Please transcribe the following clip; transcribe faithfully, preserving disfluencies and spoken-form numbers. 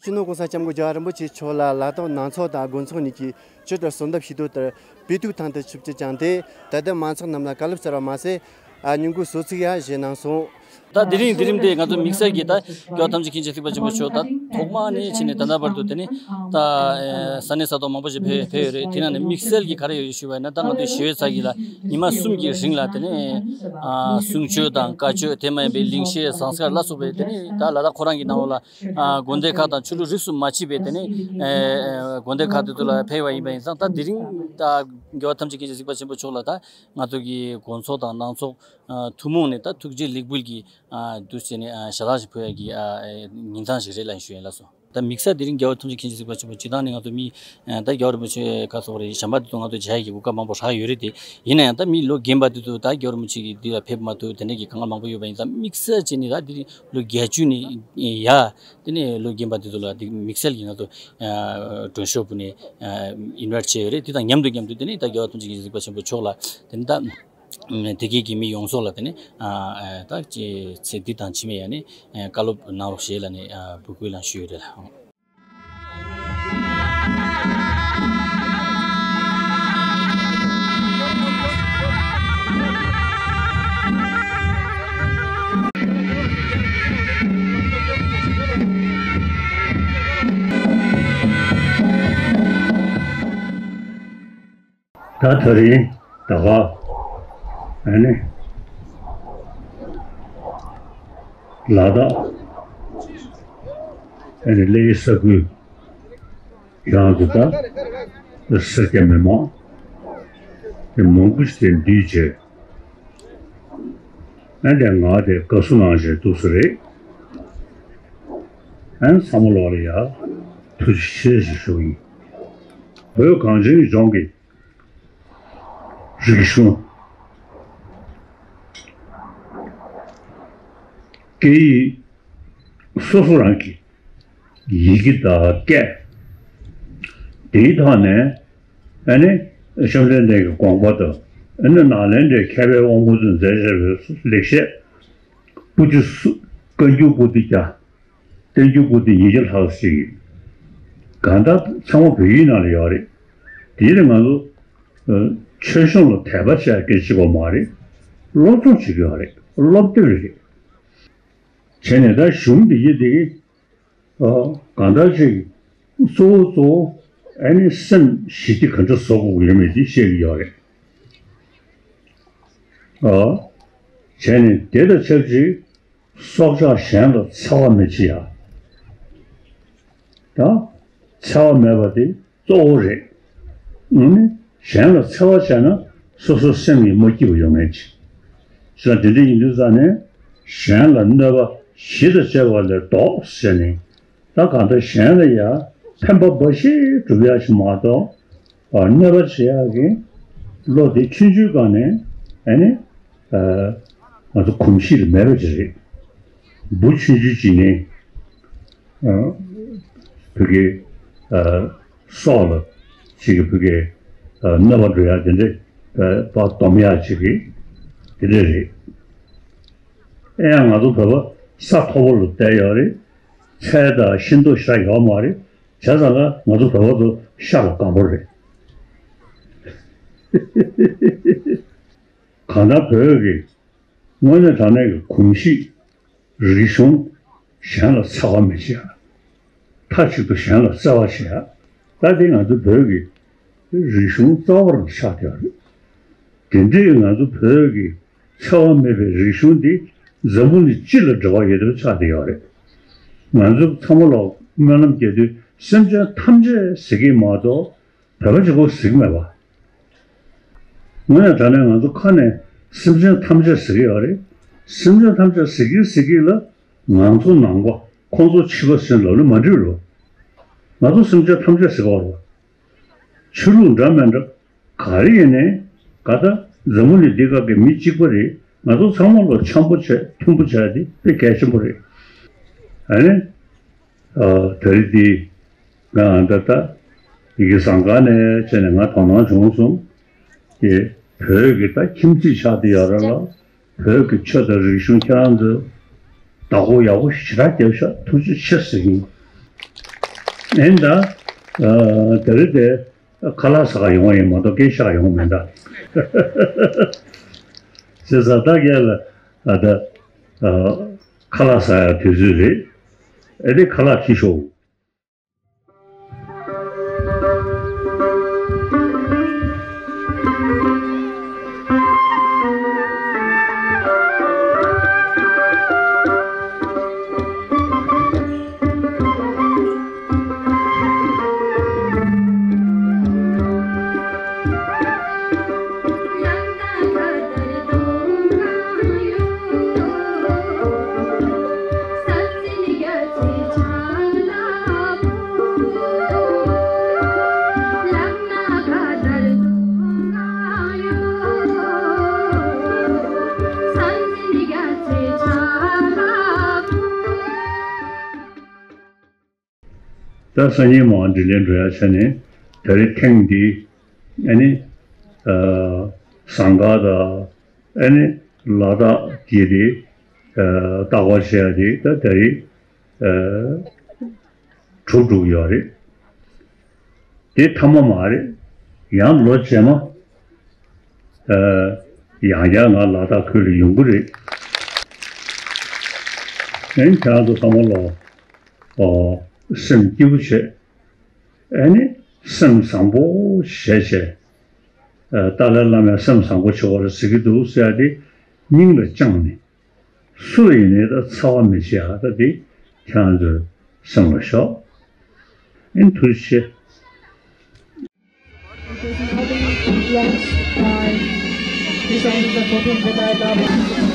སྤྱི་ནོར་༸གོང་ས་༸སྐྱབས་མགོན་རྒྱལ་བ་རིན་པོ་ཆེ་མཆོག་ལ་ལ་དྭགས་ནང་ཚོགས་དང་དགོན་ཚོགས་གཉིས་ཀྱིས་ཇི་ལྟར་གསོལ་འདེབས་ཞུས་དོན་ལྟར་བོད་ཐུགས་དམ་དུ་ཆུད་པར་བཅངས་ཏེ། ད་ལྟ་མང་ཚོགས་རྣམས་ལ་བཀའ་སློབ་སྩལ་བ་མ་ཟད། ཨ་སྙུན་གུ་གསོལ་ཚིགས་ཡང་བཞེས་གནང་སོང་། ད་དེ་རིང་འདི་རིམ་དེ་ང་ཚོ་དམིགས་བསལ་གྱིས་ད་རྒྱལ་བ་ཐམས་ཅད་མཁྱེན་ཅིང་གཟིགས་པ་ཆེན་པོ་མཆོག་ད་ཐོག་མ་ནས་ཕྱིན་ནས་ད་ལྟ་བར་དུ་དེ་ནི་ད་ཨེ་ས་གནས་ས་ཐོག་མང་པོ་ཞིག་ཕེབས་ཕེབས་ཡོད་རེད། དེ་ནང་ནས་དམིགས་བསལ་གྱིས་ག་རེ་ཡོད་ཞུས་པ་ཡིན་ན། ད་ང་ཚོའི་ཞི་བའི་ཚལ་གྱི་ལ་ཉི་མ་གསུམ་གྱི་རིང་ལ་དེ་ནི་ཨ་གསུང་ཆོས་དང་བཀའ་ཆོས། དེ་མ་ཡིན་པའི་གླེང་བཤད་ཟངས་དཀར་ལ་སོགས་པའི་དེ་ནི་ད་ལ་དྭགས་ཁོ་རང་གི་ནང་ལོགས་ལ་ཨ་དགོན་སྡེ་ཁག་དང་ཆོས་ལུགས་རིས་སུ་མ་ཆད་པའི་དེ་ནི་ཨེ་དགོན་སྡེ་ཁག་དེ་ཚོ་ལ་ཕེབས་པ་ཡིན་པ་ཡིན་ཙང་། ད་དེ་རིང་ད་རྒྱལ་བ་ཐམས་ཅད་མཁྱེན་ཅིང་གཟིགས་པ་ཆེན་པོ་མཆོག་ལ་ད་ང་ཚོ་གི་དགོན་ཚོགས་དང་ནང་ཚོགས་ཨ་ཐུན་མོང་ནས་ད་ཐུགས་རྗེ་ལེགས་འབུལ་གྱི་ཨ་འདུག་བྱས་ནས་ཨ་ཞལ་ལག་ཞིག་ཕུལ་ཡ་གི་ཨ་ཉིན་ཐང་ཞིག་རེད་ལབ་ཞུ་ཡིན་ལགས་སོ། ད་དམིགས་བསལ་དེ་རིང་རྒྱལ་བ་ཐམས་ཅད་མཁྱེན་ཅིང་གཟིགས་པ་ཆེན་པོ་སྤྱིར་བཏང་ནས་ང་ཚོ་མི་ཨ་ད་རྒྱལ་བ་རིན་པོ་ཆེ་ག་སོགས་རེད། བྱམས་པ་དེ་ཚོ་ང་ཚོ་མཇལ་ཡ་གི་གོ་སྐབས་མང་པོ་རག་ཡོད་རེད་དེ། ཡིན་ན་ཡང་ད་མི་ལོ་རྒན་པ་དེ་ཚོ་ད་རྒྱལ་བ་རིན་པོ་ཆེ་གི་འདི་ལ་ཕེབས་མ་ཐུབ་དེ་འདྲ་གི་དཀའ་ངལ་མང་པོ་ཡོད་པ་ཡིན་ཙང་། དམིགས་བསལ་བྱས་ནས་ད་དེ་རིང་ལོ་བརྒྱད་ཅུ་ནས་ཡར་དེ་ནས་ལོ་རྒན་པ་དེ་ཚོ་ལ་དེ་དམིགས་བསལ་གྱི་ང་ཚོ་ཨ་མགྲོན་ཤོག་ཕུལ་ནས་ཨ་ཨིན་ཝའིཊ་བྱས་ཡོད་རེད། དེ་དང་མཉམ་དུ་མཉམ་དུ་དེ་ནས་ད་རྒྱལ་བ་ཐམས་ཅད་མཁྱེན་ཅིང་གཟིགས་པ་ཆེན་པོ་མཆོག་ལ་དེ་ནས་ད། དེ་གའི་གི་མི་ཡོངས་རྫོགས་ལ་དེ་ནི་ཨ་ཨ་ད་ཅི་ཚེ་འདི་དང་ཕྱི་མའི་ཡ་ནི་ཨ་བཀའ་སློབ་གནང་རོགས་ཞེས་ལ་ནི་ཨ་འབོད་སྐུལ་ལ་ཞུས་ཡོད་རེད་ལ། ད་ད་རིང་ད་ག་ཨ་ནི་ལ་དྭགས་ཨ་ནི་གླེ་ས་ཁུལ་རང་དུ་ད་སེར་སྐྱ་མི་མང་དེ་མང་པོ་ཞིག་དེ་འདུས་བྱས། ཨ་ནི་ང་དེ་དགའ་བསུ་གནང་བྱས་འདུག་ས་རེད། ཨ་ནི་ཚང་མ་ལོག་ལ་ཡ་ཐུགས་རྗེ་ཆེ་ཞེས་ཞུ་ཡིན། བོད་གངས་ཅན་གྱི་ལྗོངས་ཀྱི་རིག་གཞུང་སྐད་ཡིག་སོ་སོ་རང་གི་ཡི་གེ་དང་སྐད། དེའི་ཐོག་ནས་ཨ་ནི་བཅོམ་ལྡན་འདས་ཀྱི་དགོངས་པ་དང་། ཨ་ནི་ནཱ་ལེནྡྲའི་མཁས་པའི་དབང་པོ་ཚོས་མཛད་བཞག་པའི་ལེགས་བཤད་པོ་ཏི་སུ་བཀའ་འགྱུར་པོ་ཏི་བརྒྱ། བསྟན་འགྱུར་པོ་ཏི་ཉིས་བརྒྱ་ལྷག་ཅིག་གང་ལྟར་ཚང་མ་བོད་ཡིག་ནང་ལ་ཡོད་རེད། དེ་ནི་ང་ཚོ་ཨ་ཆོས་གཞུང་ལ་དད་པ་བྱེད་ཡ་སྐད་ཆ་གཅིག་པོ་མ་རེད། སློབ་སྦྱོང་བྱེད་ཀྱི་ཡོད་རེད། སློབ་དེབ་རེད། བྱས་ནས་ད་གཞུང་འདི་ཡི་དེ་ཨ་གང་ལྟར་ཅིག་གཙོ་བོ་གཙོ་བོ་ཨ་ནི་སེམས་ཞི་བདེ་ག་འདྲ་བཟོ་དགོས་ཀྱི་ཡོད་མེད་དེ་བཤད་ཀྱི་ཡོད་རེད། ཨ་བྱས་ནས་དེ་དང་ཆབས་ཅིག་སྲོག་ཆགས་གཞན་ལ་འཚེ་བ་མི་བྱེད་ཡ། ད་འཚེ་བ་མེད་པ་དེ་གཙོ་བོ་རེད། ཨ་ནི་གཞན་ལ་འཚེ་བ་བྱས་ན་སོ་སོའི་སེམས་ཀྱི་མ་སྐྱིད་པ་ཡོང་ངེས་ཅིག་ཞེས་དེ་འདྲ་ཡིན་དུས་ཙང་ནས་གཞན་ལ་གནོད་པ་ཞི་དང་བཅས་པ་ལས་ལྡོག་ཟེར་ནས། ད་གང་ལྟར་གཞན་ལ་ཡང་ཕན་པ་འབའ་ཞིག་སྒྲུབ་ཡ་ཞིག་མ་གཏོགས། ཨ་གནོད་པ་བྱེད་ཡག་གི་བློ་དེ་ཆུང་ཆུང་སྒང་ནས་ཨ་ནི་ཨ་ང་ཚོ་གོམས་གཤིས་ལ་མེད་པ་ཅིག་རེད། འབུ་ཆུང་ཆུང་ཅིག་ནས་ཨ་བུ་གའི་ཨ་སྲོག་ལ་ཅིག་གི་བུ་གའི་ཨ་གནོད་པ་འགྲོ་ཡག་དེ་འདྲ་ཨ་པ་སྡོམ་ཡག་ཅིག་གི་དེ་འདྲ་རེད། ཨེ་ཡང་ང་ཚོ་བོད་པ་ས་མཐོ་པོ་ལ་བསྡད་ཡོད་རེད། ཚལ་དང་ཤིང་ཏོག་ཞེ་དྲག་ཡོད་མ་རེད། བྱས་ཙང་ང་ཚོ་བོད་པ་ཚོ་ཤ་ལ་དགའ་པོ་རེད། གང་ལྟར་བོད་ཀྱི་དངོས་གནས་དྲང་གནས་ཀྱི་གོམས་གཤིས་རིག་གཞུང་གཞན་ལ་འཚེ་བ་མི་བྱེད་ཡ། མཐའ་གཅིག་ཏུ་གཞན་ལ་བརྩེ་བ་བྱེད་ཡ། ད་དེ་ང་ཚོ་བོད་ཀྱི་རིག་གཞུང་རྩ་བ་རུ་ཆགས་བསྡད་ཡོད་རེད། དེ་འདྲའི་ང་ཚོ་བོད་ཀྱི་འཚེ་བ་མེད་པའི་རིག་གཞུང་འདི་འཛམ་བུ་གླིང་སྤྱི་ལ་འབྲེལ་བ་ཡོད་པ་ཆགས་བསྡད་ཡོད་རེད། ང་ཚོ་ཚང་མ་ལ་སྨོན་ལམ་རྒྱག་དུས་སེམས་ཅན་ཐམས་ཅད་ཟེར་གྱི་མ་གཏོགས་བོད་པ་གཅིག་པོ་ཟེར་གྱི་མེད་པ། དངོས་གནས་དྲང་གནས་ང་ཚོ་ཁ་ནས་སེམས་ཅན་ཐམས་ཅད་ཟེར་གྱི་ཡོད་རེད། སེམས་ཅན་ཐམས་ཅད་ཟེར་གྱི་ཟེར་གྱི་ལ་ང་ཚོ་ནང་པ་ཁོང་ཚོ་ཕྱི་པ་ཟེར་ལབ་ན་མ་འགྲིག་རོ། ང་ཚོ་སེམས་ཅན་ཐམས་ཅད་ཟེར་གྱི་ཡོད་རེད། ཆོས་ལུགས་འདྲ་མི་འདྲ་ག་རེ་ཡིན་ནའི་ག་ད་འཛམ་བུ་གླིང་འདི་སྒང་གི་མི་གཅིག་པ་རེད། ང་ཚོ་ཚང་མ་ལ་འཆམ་པོ་བྱས་མཐུན་པོ་བྱས་ཏེ་དཔེ་གལ་ཆེན་པོ་རེད། ཨ་ནི། ཨ་ད་རེས་འདི་ང་ཨ་ད་ད་ཡི་གེ་ཟངས་དཀར་ནས་བྱས་ནས་ང་དོ་སྣང་བྱུང་སོང་། དེ་བོད་ཀྱི་ད་ཁྱིམ་མཚེས་ཆགས་བསྡད་ཡོད་རེད་ལ། བོད་ཀྱི་ཆོས་དང་རིག་གཞུང་ཁྱེད་རང་ཚོས་བདག་པོ་ཡག་པོ་ཞེ་དྲག་རྒྱབ་ཤག་ཐུགས་རྗེ་ཆེ་ཟེར་གྱིན། ཨེ་ད། ཨ་དེ་རིང་དེ་ཁ་ལག་ཟ་ག་ཡོང་བ་ཡིན་མ་གཏོགས་སྐད་ཆ་ཡོང་མེད་ད། ཟེར་ས་ད་རྒན་ལགས་ཨ་ད། ཨ་ཁ་ལག་ཟ་ཡ་དུས་ཚོད་རེད། ཨེ་དེ་ཁ་ལག་ཁྱེར་ཤོག། ད་སང་ཉིན་མ་དྲིན་ལན་འགྲོ་ཡ་ཆ་ནས་ད་རེས་ཐེངས་འདི་ཨ་ནི་ཨ་ཟངས་དཀར་དང་ཨ་ནི་ལ་དྭགས་ཀྱི་དེ་ཨ་རྟག་པར་བྱེད་ཡ་དེ་ད་ད་རེས་ཨ་གྲུབ་འགྲོ་གི་ཡོད་རེད། དེ་ཐ་མ་མ་རེད། ཡང་ལོ་རྗེས་མ་ཨ་ཡང་བསྐྱར་ང་ལ་དྭགས་ཁུལ་ལ་ཡོང་གི་རེད། ཨ་ནི་ཁྱེད་རང་ཚོ་ཚང་མ་ལོ། ཨོ། སེམས་སྐྱིད་པོ་བྱེད། ཨ་ནི་སེམས་བཟང་པོ་བྱས་བྱས། ཨ་ཏཱ་ལའི་བླ་མས་སེམས་བཟང་པོ་བྱེད་པར་ཟེར་གྱི་འདུག་ཟེར་ཡ་དེ་སྙིང་ལ་བཅངས་ནས། སུ་ཡིན་ནའི་ད་འཚེ་བ་མི་བྱེད་ཨ་ད་དེ་ཁྱེད་རང་ཚོའི་སེམས་ལ་ཞོག་ཨ་ནི་ཐུགས་རྗེ་ཆེ། Launched by two thousand fourteen Jedi Dharma.